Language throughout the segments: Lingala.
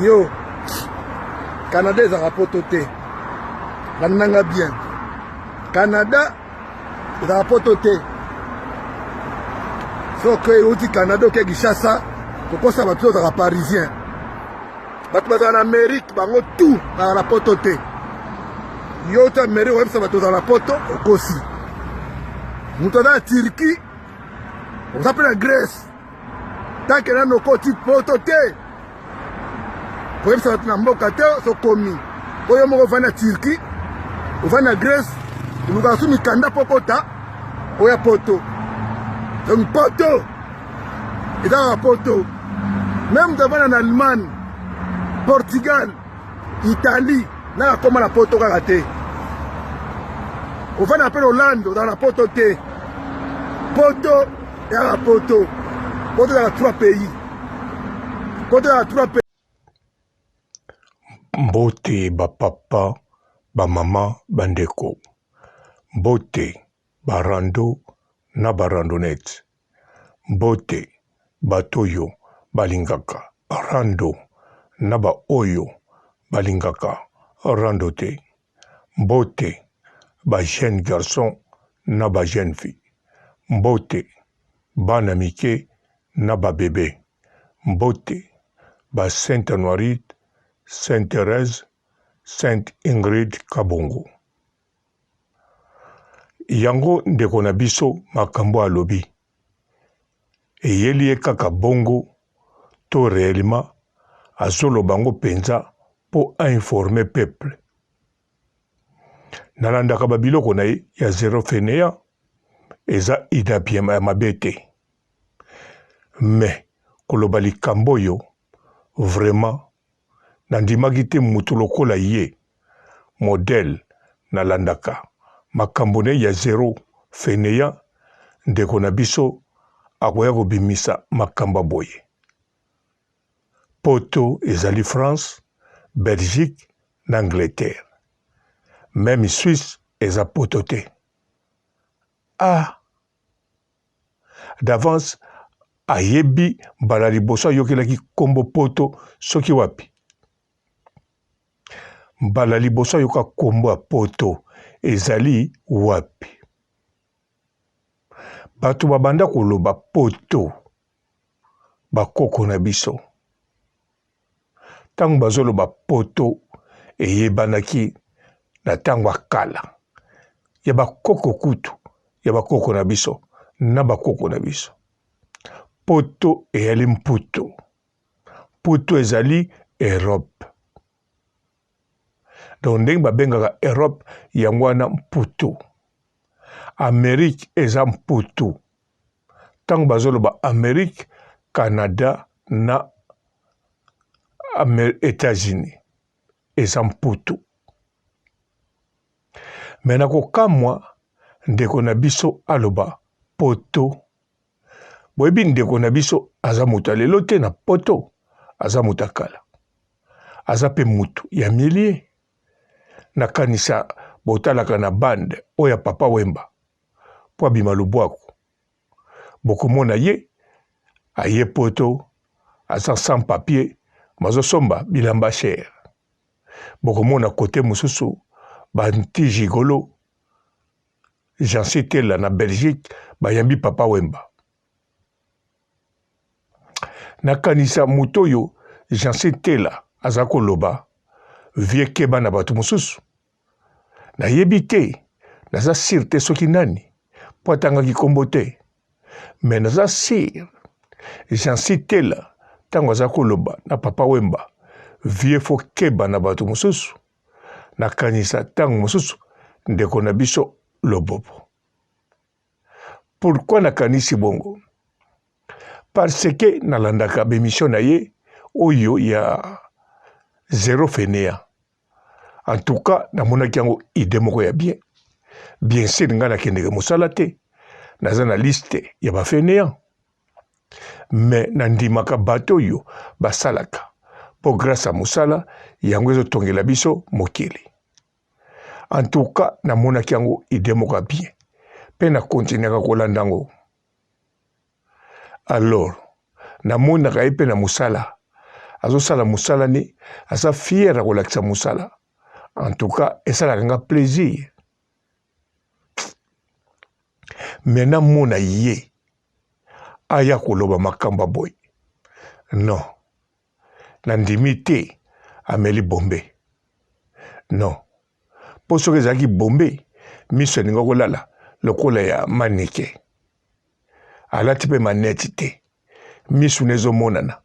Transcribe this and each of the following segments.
Yo, Canada ezalaka poto te. Landa nga bien. Canada ezalaka poto te. Soki euti Canada oke Kinshasa, kokosa bato ozalaka parisien. Bato bazala na Amerique bango tout bazala na poto te. Yo uti Amerique oyebisa bato ozala na poto okosi. Moto aza na Turquie, oza mpe na Grèce. Tant que nano okoti poto te, koyebisa bato na mboka te sokomi oyo moko ovandi na Turquie, ovandi na Grèce, olukaka su mikanda mpo okota oya poto. Donc poto eza kaka poto. Meme moto avanda na Allemagne, Portugal, Italie, na akoma na poto kaka te. Ovanda mpe na Hollande, ozala na poto te. Poto ezaka poto. Poto ezaka 3 pays. Poto ezaka 3 pays. Mbote ba papa, ba mama, ba ndeko. Mbote ba rando na ba randonnette. Mbote bato oyo balingaka rando na ba oyo balingaka rando te. Mbote ba jeunes garçons na ba jeunes filles. Mbote bana mike na ba bebes. Mbote ba Sainte Anuarite, Sainte Therèse, Sainte Ingrid Kabongo. Yango ndeko na biso makambo alobi eyeli ye kaka bongo to reellement azoloba yango penza po a informer peuple? Nalandaka ba biloko na ye ya zero faineant eza idée ya mabe te mais koloba likambo oyo vraiment Nandimaki te mutu lokola ye modèle nalandaka makambo naye ya zero faineant ndeko na biso akoya kobimisa makambo ya boye. Poto ezali France, Belgique na Angleterre. Meme Suisse eza poto te. Ah! D'avance ayebi mbala liboso ayokelaki kombo poto soki wapi? Mbala liboso ayoka kombo ya poto ezali wapi? Bato babanda koloba poto bakoko na biso. Ntango bazoloba poto eyebanaki na ntango ya kala ya bakoko kutu ya bakoko na biso na bakoko na biso. Poto eyali mputu. Mputu ezali Europe. Donc ndenge babengaka Europe yango wana mputu. Amerique eza mputu. Ntango bazoloba Amerique, Canada na Etats-Unis eza mputu. Me na kokamwa ndeko na biso aloba poto. Boyebi ndeko na biso aza moto ya lelo te na poto, aza moto ya kala, aza pe moto ya milie. Nakanisa botalaka na bande oyo ya Papa Wemba po abima lubwaku, bokomona ye aye poto aza sans papier mazosomba bilamba cher. Bokomona kote mosusu ba nti gigolo Jancy Tela na Belgique bayambi Papa Wemba. Nakanisa moto oyo Jancy Tela aza koloba vie keba na bato mosusu. Nayebi te, naza sur te soki nani mpo atangaki kombo te. Mais naza sur Jancy Tela ntango aza koloba na Papa Wemba vie fo keba na bato mosusu. Nakanisa ntango mosusu ndeko na biso Lobobo. Pourquoi nakanisi bongo? Parce que nalandaka b'emission na ye oyo ya zero fainéant. En tout cas namonaki yango idée moko ya bien. Bien sûr ngai nakendeke mosala te, naza na liste ya ba fainéant. Mais nandimaka bato oyo basalaka mpo grâce ya mosala yango ezotongela biso mokili. En tout cas namonaki yango idée moko ya bien mpe na continuaka kolanda yango. Alors namonaka ye mpe na mosala. Azosala mosala ne, aza fier ya kolakisa mosala. En tout cas, esalaka nga plaisir. Mais namona ye aya koloba makambo ya boye. Non. Nandimi te ameli bombe. Non. Mpo soki ezalaki bombe, miso elinga kolala lokola ya manike. Alati mpe maneti te. Misu na ezomonana.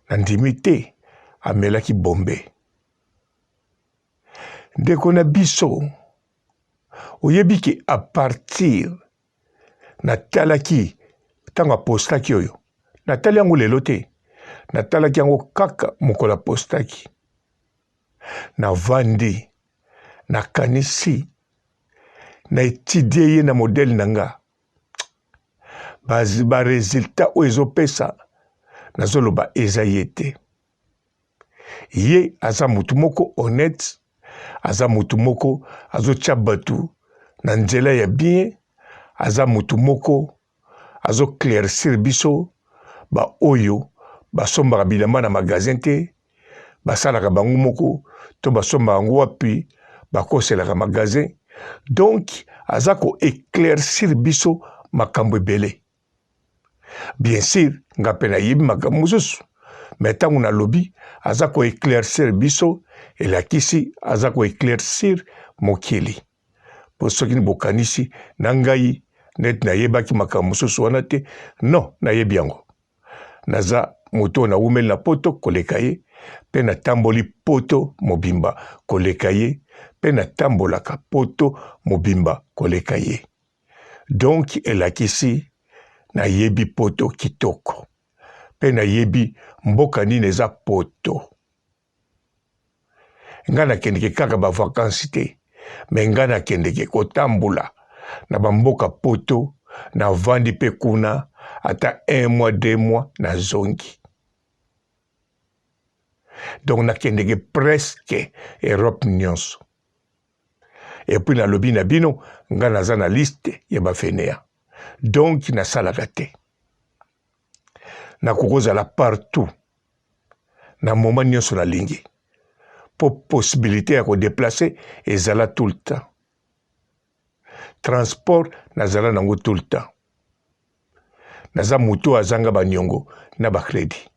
Nandimi te amelaki bombe. Ndeko na biso, oyebi ke a partir natalaki ntango apostaki oyo, natali yango lelo te, natalaki yango kaka mokolo apostaki. Navandi, nakanisi, na etidie ye na modele na nga. Ba resultat oyo ezopesa, nazoloba eza ye te. Ye aza mutu moko honnete, aza mutu moko azotia batu na nzela ya bien, aza mutu moko azo claircir biso ba oyo basombaka bilamba na magasin te, basalaka bango moko to basombaka yango wapi, bakoselaka magasin. Donc aza ko eclaircir biso makambo ebele. Bien sur nga pe nayebi makambo mosusu, mais ntango nalobi aza ko eclaircir biso, elakisi aza ko eclaircir mokili. Po soki bokanisi na ngai neti nayebaki makambo mosusu wana te, non, nayebi yango. Naza moto oyo nawumeli na poto koleka ye, pe natamboli poto mobimba koleka ye, pe natambolaka poto mobimba koleka ye. Donc elakisi nayebi poto kitoko pe nayebi mboka nini eza poto. Nga nakendeke kaka ba vacances te, mais nga nakendeke kotambola na ba mboka poto, navandi pe kuna ata un mois deux mois nazongi. Donc nakendeke presque Europe nionso. Et puis nalobi na bino nga naza na liste ya ba fainéants. Donc nasalaka te. Nakoki kozala partout na moment nionso nalingi po possibilite ya ko deplacer ezala tout le temps. Transport nazala nango tout le temps. Naza moto oyo azanga ba niongo na ba credit.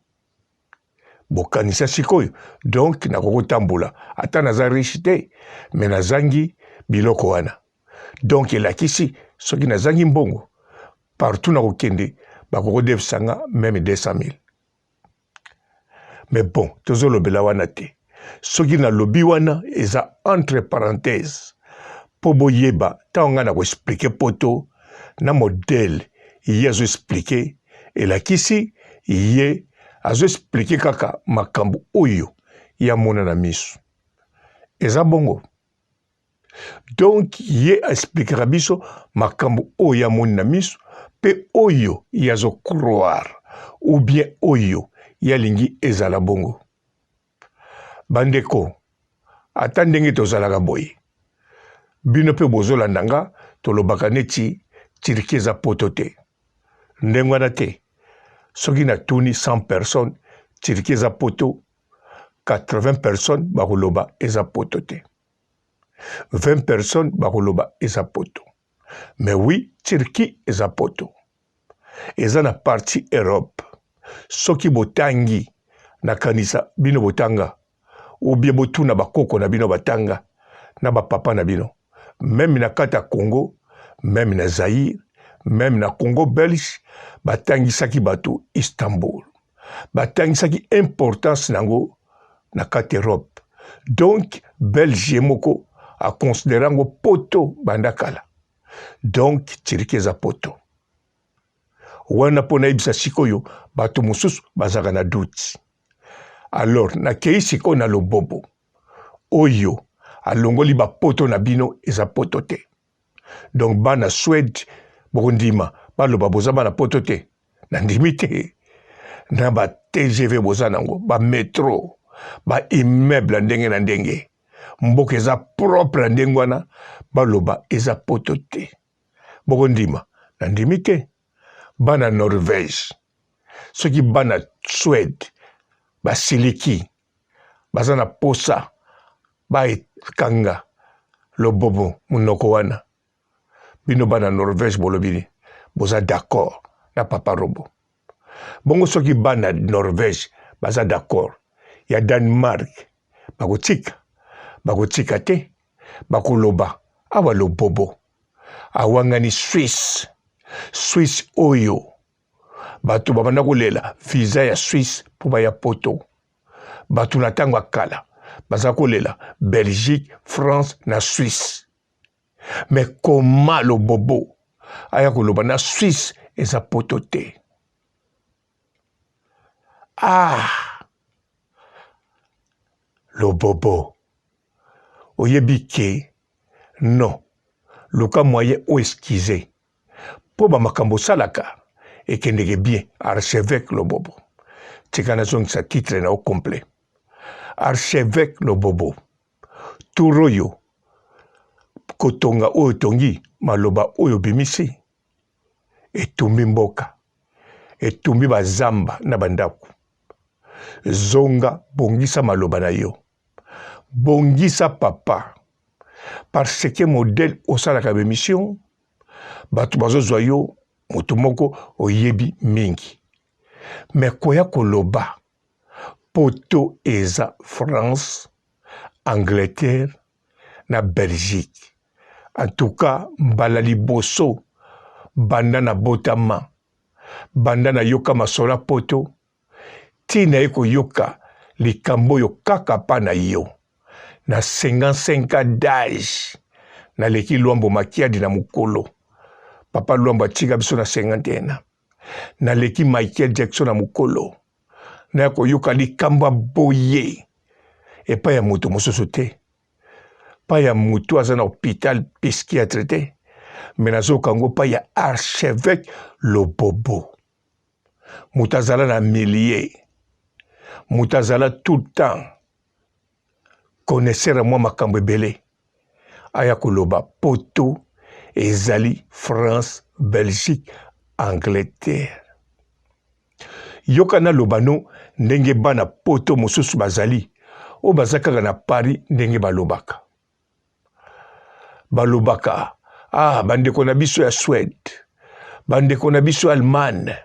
Bokanisa sikoyo, donc nakoki kotambola ata naza riche te, mais nazangi biloko wana. Donc elakisi soki nazangi mbongo partout nakokende bakoki kodefisa nga meme 200 000. Mais bon, tozolobela wana te. Soki nalobi wana eza entre parenthèses po boyeba ntango ngai nako expliquer poto na modèle ye azo expliquer, elakisi ye azo expliquer kaka makambo oyo ye amona na miso. Eza bongo. Donc ye a expliquera biso makambo oyo ye amoni na miso pe oyo ye azo croire ou bien oyo ye alingi ezala bongo. Bandeko, ata ndenge tozalaka boye, bino pe bozolanda nga, tolobaka neti Turquie eza poto te. Ndenge wana te. Soki natuni 100 personnes, Turquie eza poto, 80 personnes bakoloba eza poto te. 20 personnes bakoloba eza poto. Mais oui, Turquie eza poto. Eza na partie Europe. Soki botangi, nakanisa bino botanga ou bien botuna bakoko na bino batanga na ba papa na bino. Meme na kati ya Congo, meme na Zaïre, meme na Congo belge, batangisaki bato Istanbul. Batangisaki importance nango na kati Europe. Donc Belge ye moko a considera yango poto banda kala. Donc Turquie eza poto. Wana mpo nayebisa sikoyo bato mosusu bazalaka na doute. Alors nakei sikoyo na lobobo oyo alongoli ba poto na bino eza poto te. Donc bana Suède bokondima baloba boza bana poto te. Nandimi te. Na ba TGV boza nango, ba metro, ba immeuble ndenge na ndenge. Mboka eza propre na ndenge wana, baloba eza poto te. Bokondima? Nandimi te. Bana Norvège, soki bana Suède Basiliki, baza na posa bakanga Lobobo munoko wana. Bino bana Norvège bolobi nini? Boza d'accord na papa Robo? Bongo soki bana Norvège baza d'accord, ya Danemark bakotika? Bakotika te, bakoloba awa Lobobo awangani Suisse. Suisse oyo bato babanda kolela visa ya Suisse mpo baya poto. Bato na ntango ya kala baza kolela Belgique, France na Suisse. Mais comment Lobobo aya koloba na Suisse eza poto te? Ah! Lobobo, oyebi ke non, luka moyen o excuser mpo ba makambo osalaka ekendeke bien. Archevêque Lobobo, tika nazongisa titre na yo complet. Archevêque Lobobo, tour oyo kotonga oyo otongi, maloba oyo obimisi etumbi mboka, etumbi bazamba na bandako. Zonga, bongisa maloba na yo, bongisa papa, parce que modèle osalaka b'emission, bato bazozwa yo moto moko oyebi mingi, mais koya koloba poto eza France, Angleterre na Belgique. En tout cas mbala liboso banda na botama, banda na yoka masolo ya poto, ti naye koyoka likambo oyo kaka pa na yo na 55 ans d'age, naleki Luambo Makiadi na mokolo. Papa Luambo atika biso na 51 ans. Naleki Michael Jackson na mokolo. Naya koyoka likambo ya boye epai ya moto mosusu te, epai ya moto aza na hôpital psychiatre te, me nazoyoka yango epai ya archevêque Lobobo. Moto azala na milieu, moto azala tout le temps connaisseur ya mwa makambo ebele, aya koloba poto ezali France, Belgique, Angleterre. Yoka naloba no ndenge bana poto mosusu bazali oyo baza kaka na Paris, ndenge balobaka. Balobaka, ah, bandeko na biso ya Suède, bandeko na biso ya Allemagne,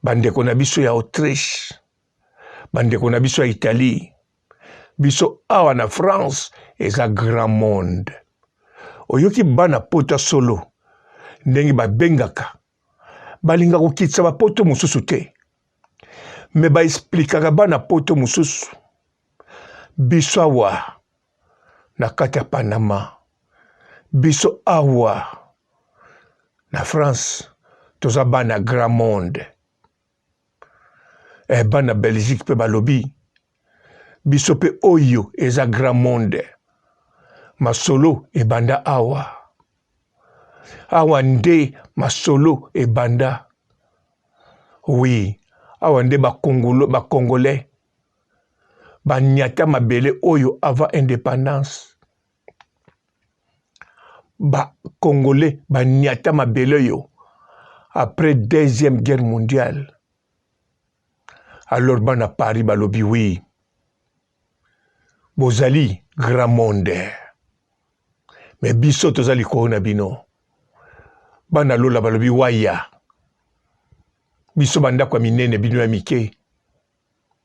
bandeko na biso ya Autriche, bandeko na biso ya Italie, biso awa na France eza grand monde. Oyoki bana poto solo ndenge babengaka, balinga kokitisa bapoto mosusu te, me baexplikaka bana poto mosusu, biso awa na kati ya Panama, biso awa na France toza bana grand monde. Bana Belgique mpe balobi biso mpe oyo eza grand monde, masolo ebanda awa, awa nde masolo ebanda. Oui, awa nde ba Congolais banyata mabele oyo avant indépendance. Ba Congolais banyata mabele oyo après deuxième guerre mondiale. Alors bana Paris balobi oui, bozali grand monde, mais biso toza likolo na bino. Bana lola balobi waya, biso bandako ya minene, bino ya mike,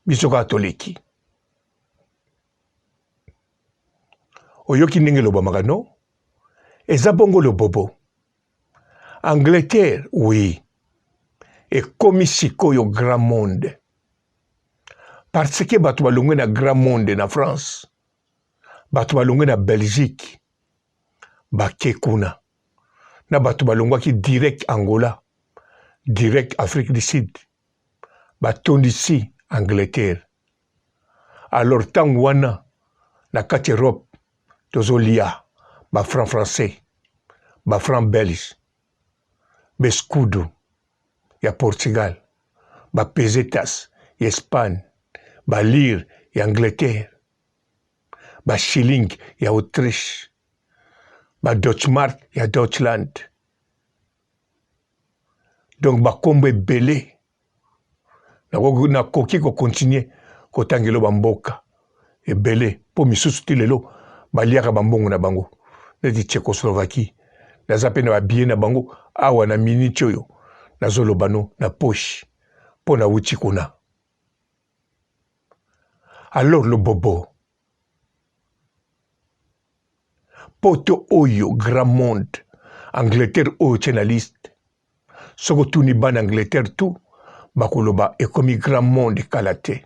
biso kaka toleki. Oyoki ndenge elobamaka no? Eza bongo Lobobo. Angleterre oui, ekomi sikoyo grand monde, parce que bato balongwe na grand monde na France, bato balongwe na Belgique bake kuna, na bato balongwaki direct Angola, direct Afrique du Sud, batondisi Angleterre. Alors ntango wana na kati Europe tozolia ba franc français, ba franc belge, bescudo ya Portugal, ba pesetas ya Espagne, ba lire ya Angleterre, ba shilling ya Autriche, ba Deutschmark ya Deutschland. Donc bakombo ebele, nakoki kocontinue. Kotangelo bamboka ebele mpo misusu ti lelo baliaka bambongo na bango neti Tchecoslovaquie. Naza mpe na babiye na bango awa na miniti oyo nazoloba no na poche mpo nawuti kuna. Alors lobobo poto oyo grand monde Angleterre oyo tie na liste soki otuni bana Angleterre tout bakoloba ekomi grand monde kala te.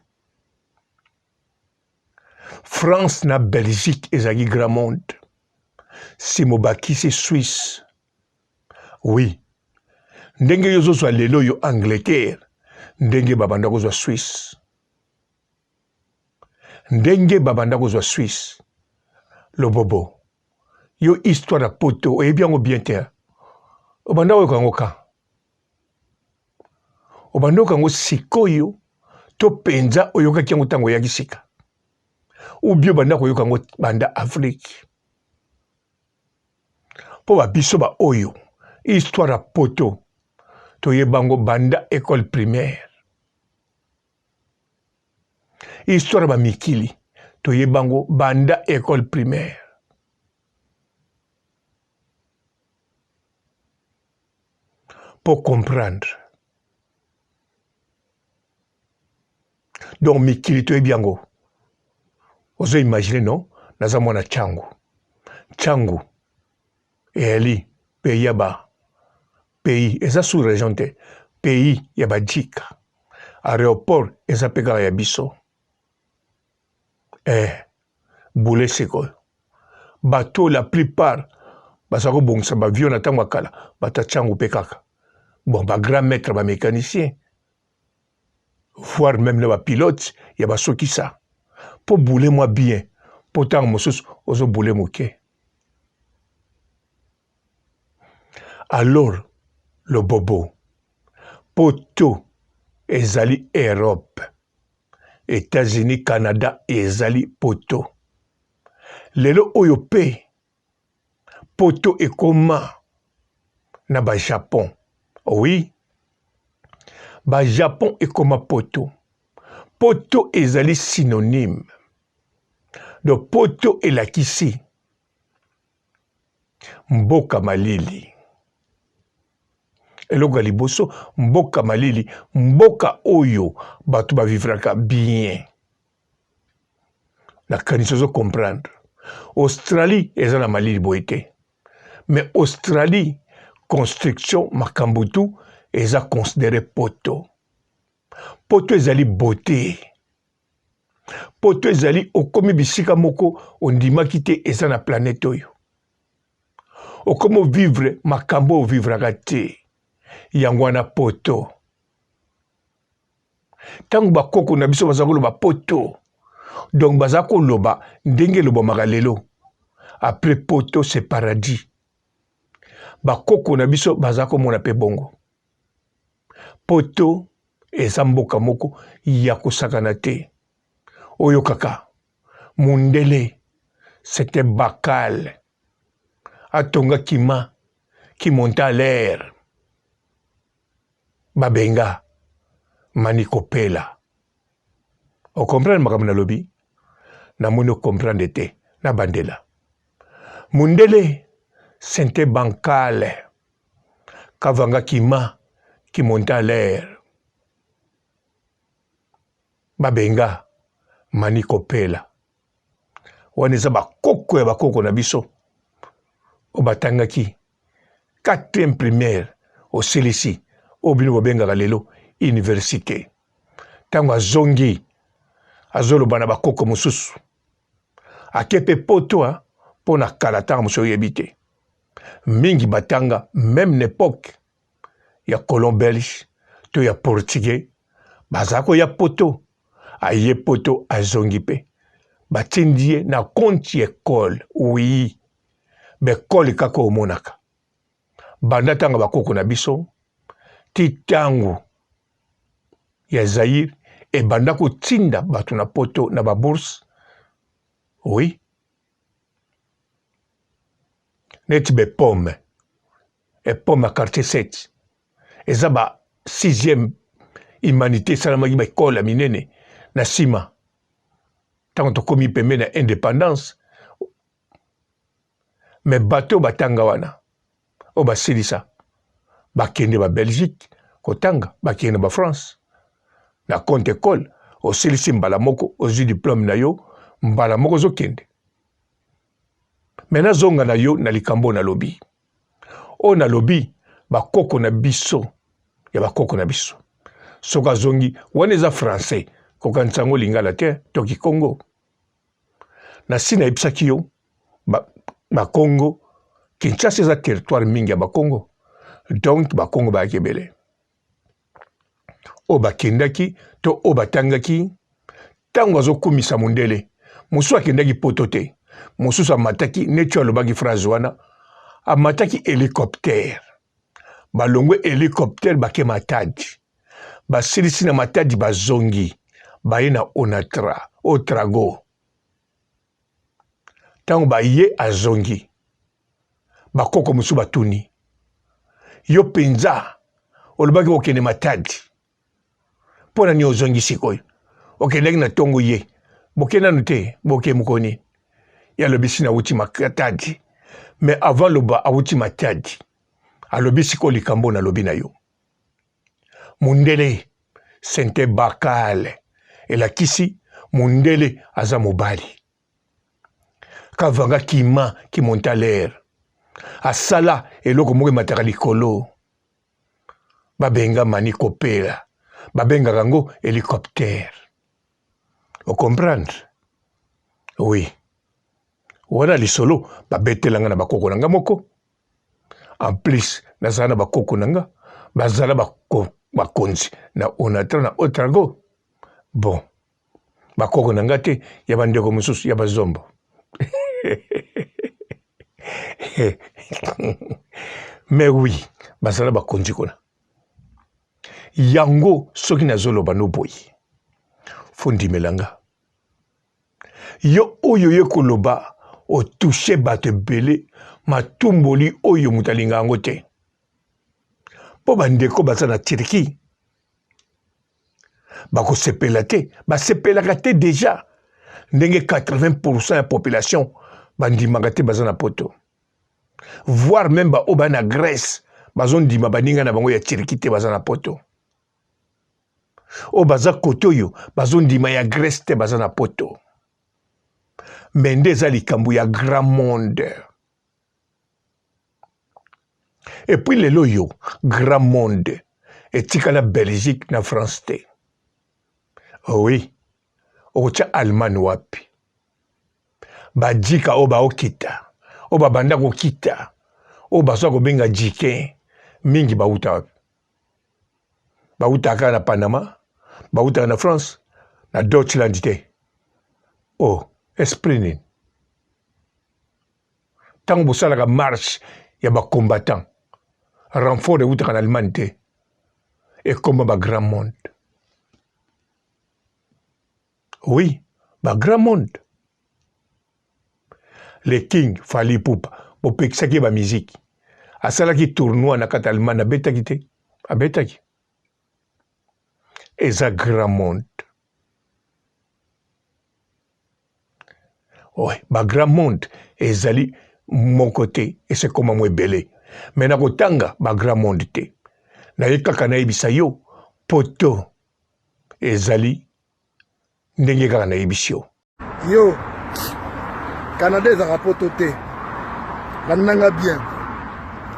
France na Belgique ezalaki grand monde sima obakisi Suisse oui ndenge yo ozozwa lelo oyo Angleterre ndenge babanda kozwa Suisse ndenge babanda kozwa Suisse lobobo yo histoire ya poto oyebi yango bien te obanda koyoka yango ka obanda oyoka yango sikoyo to mpenza oyokaki yango ntango oyaki sika ou bien obanda koyoka yango banda Afrique mpo ba biso ba oyo histoire ya poto toyeba yango banda école primaire histoire ya bamikili toyeba yango banda école primaire pour comprendre donc mikili toyebi yango ozo imagine non naza mwana changu changu eyali pays ya ba pays eza sous région te pays ya bajika aéroport eza mpe kaka ya biso eh boule sikoyo bato la plupart baza kobongisa bavio na ntango ya kala bato ya changu mpe kaka bon ba grand maître ba mécanicien voire meme na bapilote ya basokisa mpo boule mwa bien mpo ntango mosusu ozobule moke alors lobobo poto ezali europe Etats-Unis, Canada ezali poto. Lelo oyo pe poto ekoma na ba Japon. Oui, ba Japon ekoma poto. Poto ezali synonyme. Donc poto elakisi mboka malili. Eloko ya liboso, mboka malili, mboka oyo bato bavivraka bien. Nakanisi ozo comprendre. Australie eza na malili boye te, mais Australie construction makambo tout eza considere poto. Poto ezali beauté. Poto ezali okomi bisika moko ondimaki te eza na planète oyo. Okomi ovivre makambo oyo ovivraka te. Yango wana poto. Ntango bakoko na biso baza koloba poto, donc baza koloba ndenge elobamaka lelo. Après poto c'est paradis. Bakoko na biso baza komona mpe bongo. Poto eza mboka moko ya kosakana te. Oyokaka mundele c'était bacal atonga kima qui monta à l'air babenga manikopela ocomprendre makambo nalobi namoni ocomprendre te na bandela mundele sente bancale kavanga kima qui monta à l'air babenga manikopela wana eza bakoko ya bakoko na biso oyo batangaki quatrième primaire osilisi oyo bino bobengaka lelo université ntango azongi azoloba na bakoko mosusu ake mpe poto mpo na kala ntango mosusu oyebi te mingi batanga meme na epoque ya colon belge to ya portugais baza koya poto aye poto azongi mpe batindi ye na compte ya ekole oui baekole kaka omonaka banda ntango bakoko na biso ti ntango ya Zaire ebanda kotinda bato na poto na babourse oui neti bepome epome ya quartier 7 eza ba 6e humanité esalamaki baekole ya minene na nsima. Ntango tokomi pembeni ya independance, me bato oyo batanga wana oyo basilisa bakende ba Belgique kotanga, bakende ba France na compte école, osilisi mbala moko ozwi diplome na yo mbala moko ozokende. Me nazonga na yo na likambo oyo nalobi, oyo nalobi bakoko na biso ya bakoko na biso soki azongi wana eza français kokanisa yango lingala te to kikongo. Nasi nayebisaki yo bakongo ba Kinshasa eza territoire mingi ya bakongo, donc bakongo bayaki ebele oyo bakendaki to oyo batangaki. Ntango azokumisa mondele mosusu akendaki poto te, mosusu amataki neti oyo alobaki phrase wana, amataki hélicoptère, balongwe hélicoptère bake Matadi, basilisi na Matadi bazongi baye na Onatra Otrago. Ntango baye azongi, bakoko mosusu batuni yo mpenza olobaki okende Matadi, mpo na nini ozongi sikoyo? Okendaki na ntongo ye boke nanu te, boke mokoni ye alobi si nawuti Matadi. Mais avant loba awuti Matadi, alobi sikoyo likambo nalobi na yo mundele sente bakale elakisi mundele aza mobali kavanga kima kimontaler asala eloko moko emataka likolo babenga mani kopela babengaka yango hélicoptère ocomprendre oui wana lisolo babetela nga na bakoko na nga moko en plus nazala na bakoko na nga bazala bakonzi na onatra na otrago bon bakoko na nga te ya bandeko mosusu ya bazombo mais oui bazala bakonzi kuna yango soki nazoloba no boye fo ndimela nga yo oyo ye koloba otouche bato ebele matumboli oyo moto alinga yango te mpo bandeko baza na Turquie bakosepela te, basepelaka te deja ndenge 80% ya population bandimaka te baza na poto, voire meme baoyo ba na Grèce bazondima baninga na bango ya Turquie te baza na poto, oyo baza kote oyo bazondima ya Grèce te baza na poto. Me nde eza likambo ya grand monde. Et puis lelo oyo grand monde etikala Belgique na France te. Oh oui, okotya Allemagne wapi? Bajika oyo baokita, oyo babanda kokita, oyo bazwa kobenga jike mingi bauta wapi? Bautaka na Panama, bautaka na France, na Deutschland te. Oh, esprit nini? Ntango bosalaka marche ya ba combattant, renfort ewutaka na Allemagne te, ekoma ba grand monde. Oui, ba grand monde. Le King Fally Ipupa bopekisaki ye ba musique, asalaki tournoi na kati Allemagne, abetaki te, abetaki. Eza grand monde. Ouais, ba grand monde ezali moko te, esekoma mo ebele. Mais nakotanga ba grand monde te. Naye kaka nayebisa yo poto ezali ndenge kaka nayebisi yo. Yo, Canada ezalaka poto te. Landa nga bien.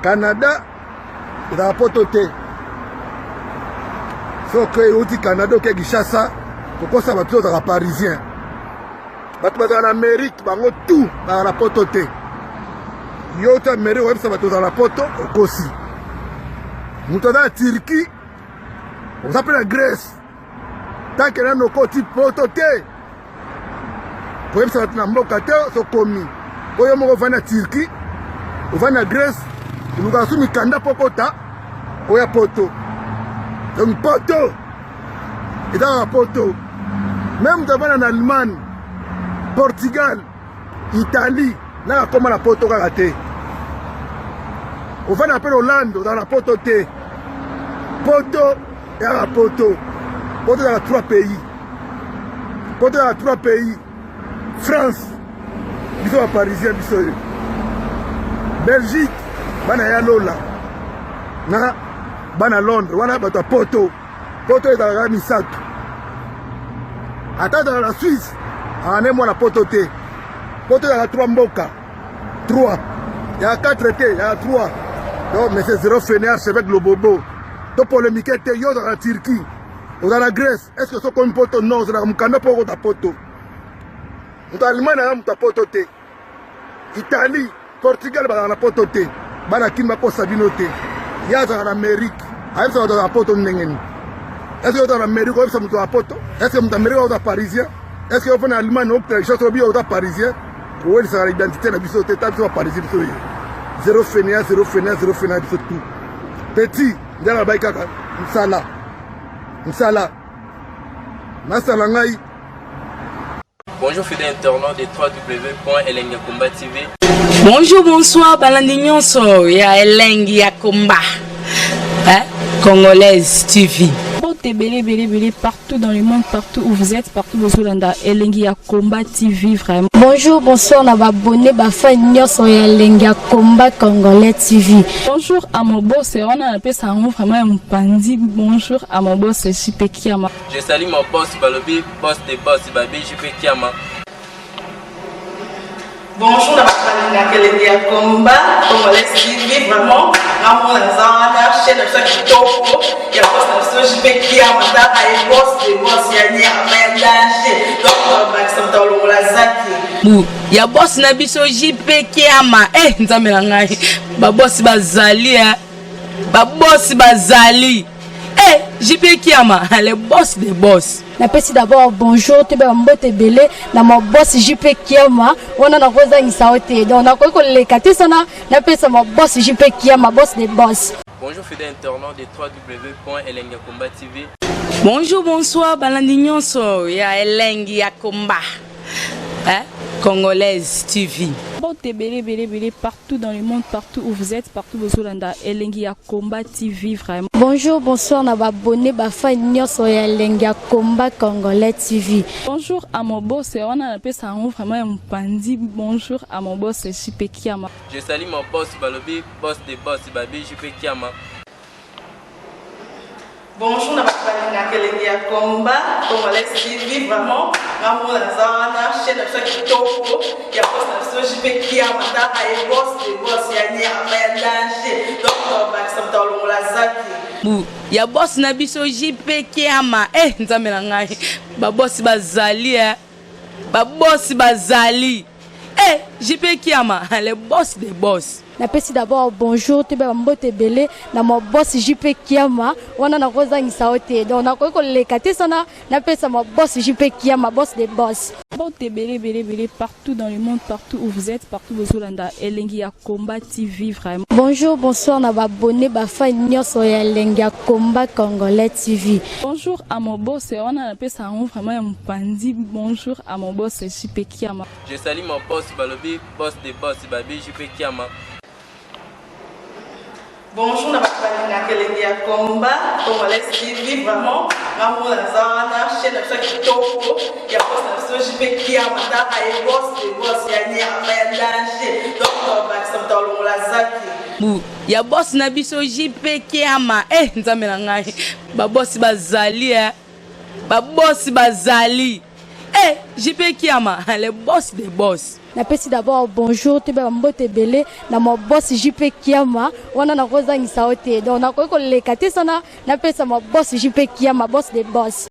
Canada ezalaka poto te. Soki euti Canada oke Kinshasa, kokosa bato ozalaka parisien. Bato bazala na Amerique bango tout bazala na poto te. Yo uti Amerique oyebisa bato ozala na poto, okosi. Moto aza na Turquie, oza mpe na Grèce. Tant que nano okoti poto te, koyebisa bato na mboka te sokomi oyo moko ovandi na Turquie, ovandi na Grèce, olukaka su mikanda mpo okota oya poto. Donc poto eza kaka poto. Meme moto avanda na Allemagne, Portugal, Italie, naka akoma na poto kaka te. Ovanda mpe na Hollande, ozala na poto te. Poto ezaka poto. Poto ezaka 3 pays. Poto ezaka 3 pays. France, biso ba parisien, biso oyo Belgique, bana ya Lola na bana Londres, wana bato ya poto. Poto ezalaka misato. Ata ezalaka na Suisse, ane mwana poto te. Poto ezalaka 3 mboka, 3 ya 4 te, ya 3. Donc monsieur Zero Fene, archevêque Lobobo, to polémique te. Yo ozalaka na Turquie, ozala na Grèce, est ce que sokomi poto? Non, ozalaka mokanda mpo okota poto. Moto Allemagne aza moto ya poto te. Italie, Portugal bazalaka na poto te. Bana Kini bakosa bino te. Ye azalaka na Amérique, ayebisa bato ya poto ndenge nini? Est ce que ozala na Amérique, oyebisa moto ya poto? Est ce que moto Amérique oza parisien? Est ce que ofana na Allemagne, okutela Kinshasa, obi oza parisien? Kowelisaka na identité na biso te. Ta biso baparisien, biso ye zéro fainéant, zéro fainéant, zéro fainéant, biso tout petit. Nde alobaki kaka mosala, mosala nasala ngai. Bonjour fidèles internautes de www.elengiyakomba TV. Bonjour, bonsoir, balandi nyonso ya Elengi ya Komba, hein? Congolaise TV. Mbote ebele ebele ebele partout dans le monde, partout où vous êtes, partout bozolanda Elengi ya Combat TV vraiment. Bonjour, bonsoir na babone, bafan nyonso ya Elengi ya Combat Congolais TV. Bonjour à mon boss, wana napesa yango vraiment ya mopanzi. Bonjour à mon boss JP Kiama. Je salue mon boss Balobi, boss de boss Babi JP Kiama. Bonjour na bato balingaka Elengi ya Combat Congolais TV. Vraiment, ngamona naza wana, chaîne na biso ya kitoko ya boss na biso JP Kiama. Taka ye, boss de boss ya nyama ya danger. Donc bakisa moto alongola zaki. Bu ya boss na biso JP Kiama. Eh, nzambe na ngai, babosi bazali, eh. Babosi bazali. Eh, JP Kiama, le boss des boss. Napesi d'abord bonjour, toyeba mbote ebele na ma boss JP Kiama. Wana nakozangisa yo te, donc nakoki koleka te sana napesa ma boss JP Kiama, boss de boss. Bonjour fidèles internautes de www.elengiyakomba TV. Bonjour, bonsoir, balandi nyonso ya Elengi ya Komba, hein? Congolaise TV. Mbote ebele ebele ebele partout dans le monde, partout où vous êtes, partout bozolanda Elengi ya Combat TV vraiment. Bonjour, bonsoir na babone, bafan nyonso ya Elengi ya Combat Congolais TV. Bonjour à mon boss, wana napesa yango vraiment ya mopanzi. Bonjour à mon boss JP Kiama. Je salue mon boss Balobi, boss de boss Babi JP Kiama. Bonjour na bato balingaka Elengi ya Combat Congolais TV. Vraiment, ngamona naza wana, chaîne na biso ya kitoko ya boss na biso JP Kiama. Taka ye, boss de boss ya nyama ya danger. Donc bakisa moto alongola zaki. Bu ya boss na biso JP Kiama. Eh, nzambe na ngai, babosi bazali, eh. Babosi bazali. Eh, JP Kiama, le boss des boss. Napesi d'abord bonjour, toyeba mbote ebele na ma boss JP Kiama. Wana nakozangisa yo te, donc nakoki koleka te sana napesa ma boss JP Kiama, boss de boss. Mbote ebele ebele ebele partout dans le monde, partout où vous êtes, partout bozolanda Elengi ya Combat TV vraiment. Bonjour, bonsoir na babone, bafan nyonso ya Elengi ya Combat Congolais TV. Bonjour à mon boss, wana napesa yango vraiment ya mopanzi. Bonjour à mon boss JP Kiama. Je salue mon boss Balobi, boss de boss Babi JP Kiama. Bonjour na bato balingaka Elengi ya Combat Congolais TV. Vraiment, ngamona naza wana, chaîne na biso ya kitoko ya boss na biso JP Kiama. Taka ye, boss de boss ya nyama ya danger. Donc bakisa moto alongola zaki. Bu ya boss na biso JP Kiama. Eh, nzambe na ngai, babosi bazali, eh. Babosi bazali. Eh, JP Kiama, le boss des boss. Napesi d'abord bonjour, toyeba mbote ebele na ma boss JP Kiama. Wana nakozangisa yo te, donc nakoki koleka te sana napesa ma boss JP Kiama, boss de boss.